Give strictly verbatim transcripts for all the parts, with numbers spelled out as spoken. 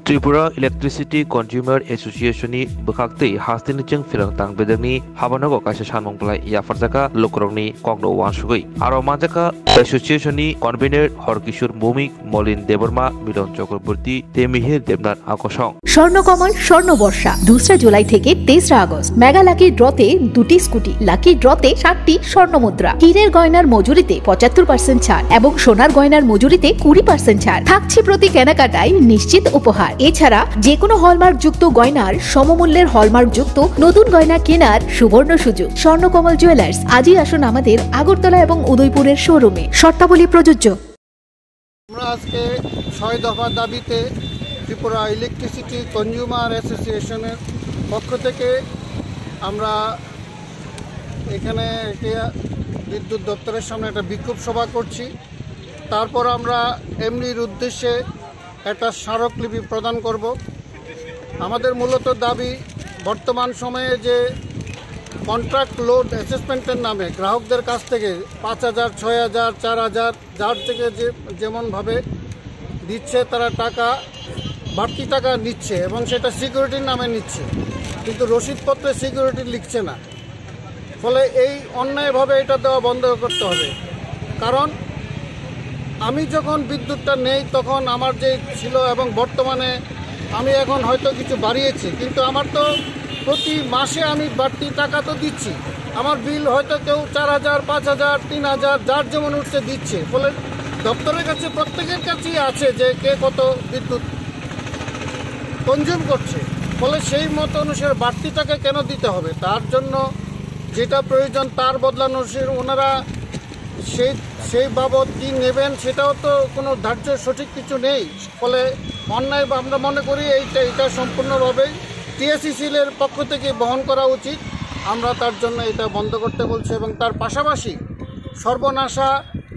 Tripura Electricity Consumer Association ni bwkhaktwi hasteni chwng phirang tang bedekni habanogo kaisa sanmung belai yapharjakha lukurokni kokno uansugwi. Aro manjakha association ni convener Horkishor Bhowmik, Molin Debbarma, Milon Chakraborty tei Mihir Debnath Akosong. Swarnakamal স্বর্ণবর্ষা দুসরা জুলাই থেকে তেসরা August mega lucky ড্রতে দুটি scooty, lucky ড্রতে সাতটি স্বর্ণ মুদ্রা, হীরের গয়নার মজুরিতে পঁচাত্তর পার্সেন্ট ছাড় এবং সোনার গয়নার মজুরিতে কুড়ি পার্সেন্ট ছাড় থাকছে প্রতি কেনাকাটায় নিশ্চিত উপহার। এছাড়া যে কোনো হলমার্ক যুক্ত গয়নার সমমূল্যের হলমার্ক যুক্ত নতুন গয়না কেনার সুবর্ণ সুযোগ। স্বর্ণকমল জুয়েলার্স, আজই আসুন আমাদের আগরতলা এবং উদয়পুরের শোরুমে। শর্তাবলী প্রযোজ্য। আমরা আজকে ছয় দফা দাবিতে ত্রিপুরা ইলেকট্রিসিটি কনজিউমার অ্যাসোসিয়েশনের পক্ষ থেকে আমরা এখানে একটি বিদ্যুৎ দপ্তরের সামনে একটা বিক্ষোভ সভা করছি। তারপর আমরা এমডির উদ্দেশ্যে একটা স্মারকলিপি প্রদান করব। আমাদের মূলত দাবি, বর্তমান সময়ে যে কন্ট্রাক্ট লোড অ্যাসেসমেন্টের নামে গ্রাহকদের কাছ থেকে পাঁচ হাজার, ছয় হাজার, চার হাজার, যার থেকে যে যেমনভাবে দিচ্ছে, তারা টাকা, বাড়তি টাকা নিচ্ছে এবং সেটা সিকিউরিটির নামে নিচ্ছে, কিন্তু রসিদপত্রে সিকিউরিটি লিখছে না। ফলে এই অন্যায়ভাবে এটা দেওয়া বন্ধ করতে হবে। কারণ আমি যখন বিদ্যুৎটা নেই, তখন আমার যে ছিল এবং বর্তমানে আমি এখন হয়তো কিছু বাড়িয়েছি, কিন্তু আমার তো প্রতি মাসে আমি বাড়তি টাকা তো দিচ্ছি। আমার বিল হয়তো কেউ চার হাজার, পাঁচ হাজার, তিন হাজার, যার যেমন উঠছে দিচ্ছে। ফলে দপ্তরের কাছে, প্রত্যেকের কাছেই আছে যে কে কত বিদ্যুৎ কনজিউম করছে। ফলে সেই মতো অনুসারে বাড়তি টাকা কেন দিতে হবে? তার জন্য যেটা প্রয়োজন, তার বদলানো, সে ওনারা সেই, সেই বাবদ কি নেবেন, সেটাও তো কোনো ধার্য সঠিক কিছু নেই। ফলে অন্যায় বা আমরা মনে করি এইটা, এটা সম্পূর্ণভাবেই টিএসইসিএল এর পক্ষ থেকে বহন করা উচিত। আমরা তার জন্য এটা বন্ধ করতে বলছি এবং তার পাশাপাশি সর্বনাশা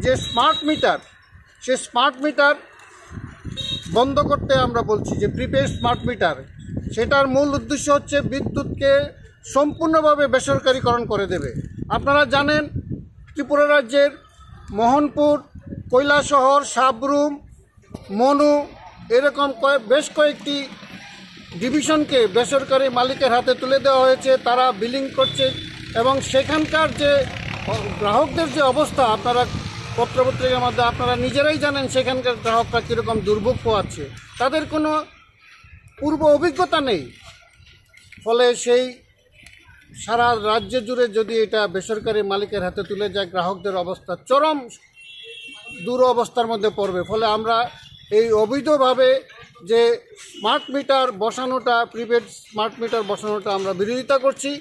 যে স্মার্ট মিটার, সে স্মার্ট মিটার বন্ধ করতে আমরা বলছি, যে প্রিপেইড স্মার্ট মিটার, সেটার মূল উদ্দেশ্য হচ্ছে বিদ্যুৎকে সম্পূর্ণভাবে বেসরকারীকরণ করে দেবে। আপনারা জানেন, ত্রিপুরা রাজ্যের মোহনপুর, কৈলাসহর, সাবরুম, মনু, এরকম কয়েক, বেশ কয়েকটি ডিভিশনকে বেসরকারি মালিকের হাতে তুলে দেওয়া হয়েছে। তারা বিলিং করছে এবং সেখানকার যে, অ, গ্রাহকদের যে অবস্থা, আপনারা পত্রপত্রিকার মধ্যে আপনারা নিজেরাই জানেন সেখানকার গ্রাহকরা কীরকম দুর্ভোগ পোয়াচ্ছে। তাদের কোনো পূর্ব অভিজ্ঞতা নেই। ফলে সেই সারা রাজ্য জুড়ে যদি এটা বেসরকারি মালিকের হাতে তুলে যায়, গ্রাহকদের অবস্থা চরম দুরবস্থার মধ্যে পড়বে। ফলে আমরা এই অবৈধভাবে যে স্মার্ট মিটার বসানোটা, প্রিপেইড স্মার্ট মিটার বসানোটা আমরা বিরোধিতা করছি।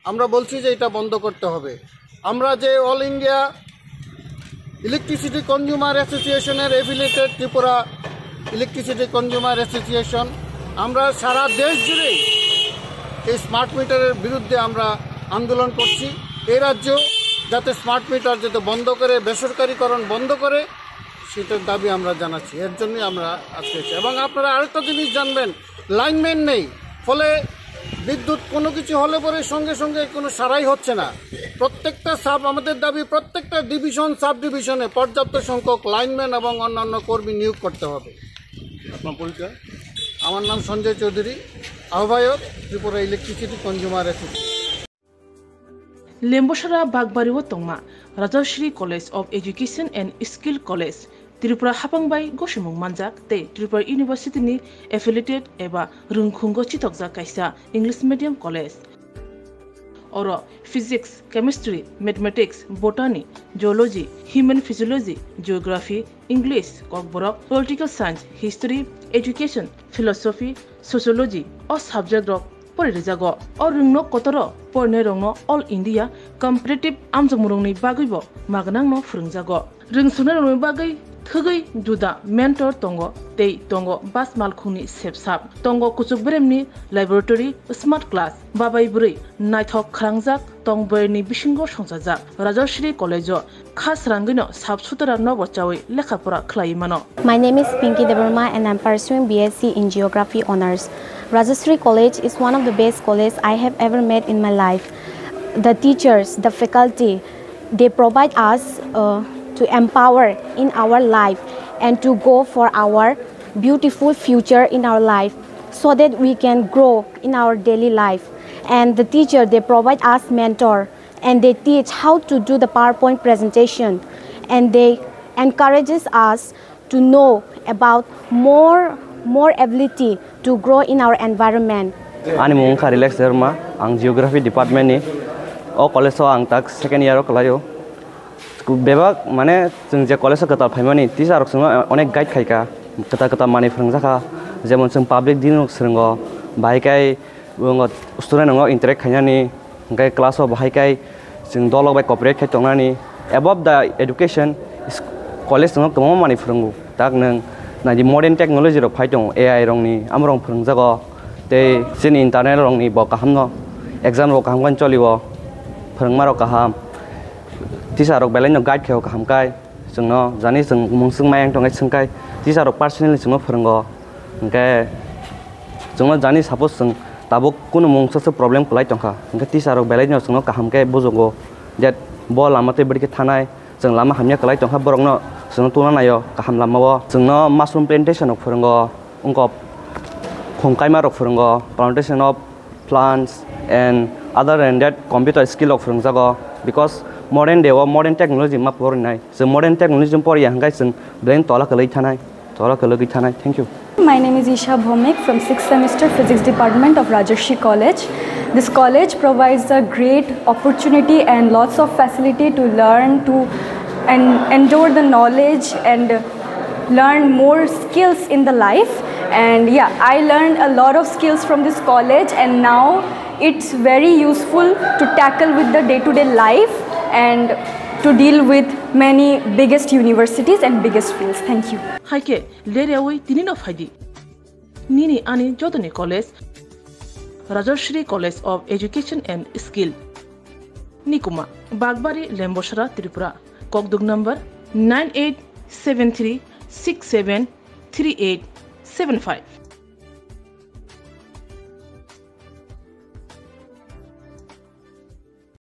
আমরা বলছি যে এটা বন্ধ করতে হবে। আমরা যে অল ইন্ডিয়া ইলেকট্রিসিটি কনজিউমার অ্যাসোসিয়েশনের অ্যাফিলিয়েটেড ত্রিপুরা ইলেকট্রিসিটি কনজিউমার অ্যাসোসিয়েশন, আমরা সারা দেশ জুড়ে এই স্মার্ট মিটারের বিরুদ্ধে আমরা আন্দোলন করছি। এই রাজ্যেও যাতে স্মার্ট মিটার যাতে বন্ধ করে, বেসরকারীকরণ বন্ধ করে, সেটার দাবি আমরা জানাচ্ছি। এর জন্যই আমরা আজকে এসেছি। এবং আপনারা আরেকটা জিনিস জানবেন, লাইনম্যান নেই, ফলে বিদ্যুৎ কোনো কিছু হলে পরে সঙ্গে সঙ্গে কোনো সারাই হচ্ছে না। প্রত্যেকটা সাব, আমাদের দাবি, প্রত্যেকটা ডিভিশন, সাব ডিভিশনে পর্যাপ্ত সংখ্যক লাইনম্যান এবং অন্যান্য কর্মী নিয়োগ করতে হবে। আপনার পরিচয়? আমার নাম সঞ্জয় চৌধুরী, আহ্বায়ক, Tripura electricity consumer association. Lembosara Bakbari o tongma Rajashree College of Education and Skill College, Tripura hapang bai gosimung manjak tei Tripura University ni affiliated eba rwngkhungo chitokjak kaisa English medium college. Oro Physics, Chemistry, Mathematics, Botany, Zoology, Human Physiology, Geography, English, Kokborok, Political Science, History, Education, Philosophy, Sociology o subject rok pori rijago. O rwngno kotoro porinairokno All India Competitive amjokmungrokni bagwibo magnangno phwrwngjago. Rwngsungnai rokni bagwi thwgwi juda mentor tongo tei tongo bus malkhungni sepsap. Tongo kuchuk beremni laboratory, smart class, babai bwrwi naithok khwrangjak tong bwrwini bisingo songchajak. Rajashree College-o kha srangwino sap sutara nobo chawi lekha pora khlaiwi mano. My name is Pinky Debbarma and I'm pursuing B S C in Geography Honours. Rajashree College is one of the best college I have ever met in my life. The teachers, the faculty, they provide us, uh, to empower in our life and to go for our beautiful future in our life so that we can grow in our daily life. And the teacher, they provide us mentor and they teach how to do the PowerPoint presentation, and they encourages us to know about more, more ability to grow in our environment. Ani mung wngkha Relax Derma, ang Geography Department ni. O college o ang tak second year o kwlaio. Bebak, mane, chwng je college o kwtal phaimani, teacher rok chwngno onek guide khaika, kwtal kwtal manwi phwrwngjakha, jemon chwng public dealing rok swrwngo, bahai khai student rok interact khainani, hwnkhe class o bahai khai chwng dolok bai cooperate khai tongnani. Above the education, college chwngno kwbangma manwi phwrwngo. Tak nwng naidi modern technology rok phai tongo, A I rokni, amorok phwrwngjago. Tei chini internet rokni bo kahamno, exam rok kaham khe cholio, phwrwngma rok kaham, teacher rok belai no guide khe kaham kai, chwngno jani chwng mung swng mayang tongkhe swngkai, teacher rok personally chwngno phwrwngo. Hwnkhe chwngno jani suppose chwng tabuk kunu mung swk swk problem kwlai tongkha, hwnkhe teacher rok belai no chwngno kaham khe bujugo, that bo lama tei bwrwi khe thanai. Chwng lama hamya kwlai tongkha, borokno chwngno tungna naio kaham lamao. Chwngno mushroom plantation rok phwrwngo, wngkha khum kaima rok phwrwngo, plantation of plants and other than that computer skill rok phwrwngjago, because modern day o modern technology ma porinai. Chwng modern technology poriya hwnkhe chwng brain tola kwlwi thanai, tola kwlwi thanai. Thank you. My name is Isha Bhomik from sixth semester Physics Department of Rajarshi College. This college provides a great opportunity and lots of facility to learn, to and endure the knowledge and learn more skills in the life. And yeah, I learned a lot of skills from this college, and now it's very useful to tackle with the day-to-day life and to deal with many biggest universities and biggest fields. Thank you. Hai khe, leryawi tinino phaidi. Nini ani jotoni college, Rajashri College of Education and Skill. Nikuma, Bagbari, Lembosra, Tripura. Kokduk number nine eight seven three six seven three eight seven five.